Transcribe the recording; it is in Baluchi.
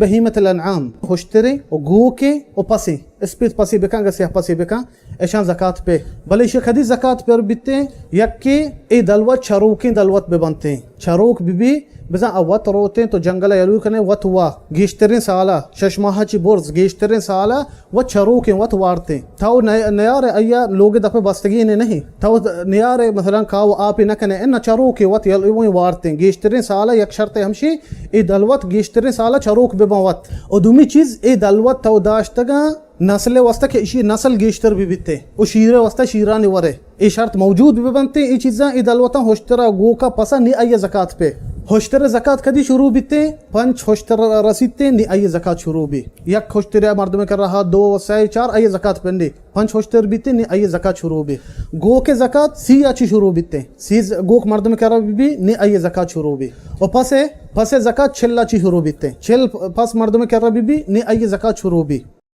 بهیمة الانعام، ہشتریں و گوکیں و پسیں، اسپیت پسے بکن، گسیہ پسے بکن، اشان زکات پہ۔ بلے ایشی کدی زکات پر بیتیں؟ یکے اے دلوت چروکیں دلوت ببنتیں، چروک ببی، بزاں آ وت روتیں، تو جنگل ء یلو کنے وت وا، گیشتریں سالا، شش ماہ چی برز، گیشتریں سالا و چروکیں وت وارتیں۔ تو نی-، نیارے ایا لوگ دپے بستگی نے نہیں۔ تو نیارے مثلاً کاو آپی نہ کنے، ان چروکیں وت یلویں وارتیں۔ گیشتریں سالا یک شرط ہمشی، اے دلوت گیشتریں سالا چروک ببن وت۔ و دومی چیز، اے دلوت تو داشتگاں نسل واسطہ کہ اشی نسل گیشتر بہ بیتے و شیر واسطہ شیرانی ورے۔ اے شرط موجود بہ بنتے، اے چیزاں، اے دلوتاں ہشترا گوکا پسا نی آئی زکات پہ۔ ہشتر زکات کدی شروع بیتے؟ پنچ ہشتر رسیتے نی آئی زکات شروع بی۔ یک ہشتر مردم کرا، دو، سہ، چار، آئی زکات پہ نی۔ پنچ ہشتر بیتے نی آئی زکات شروع بی۔ گوک زکات سی آ چی شروع بیتے؟ سی ز-، گوک مردم کرا بی نی آئی زکات شروع بی۔ و پسے، پسے زکات چل آ چی شروع بیتے؟ چل پس مردم کرا بی نی آئی زکات شروع بی۔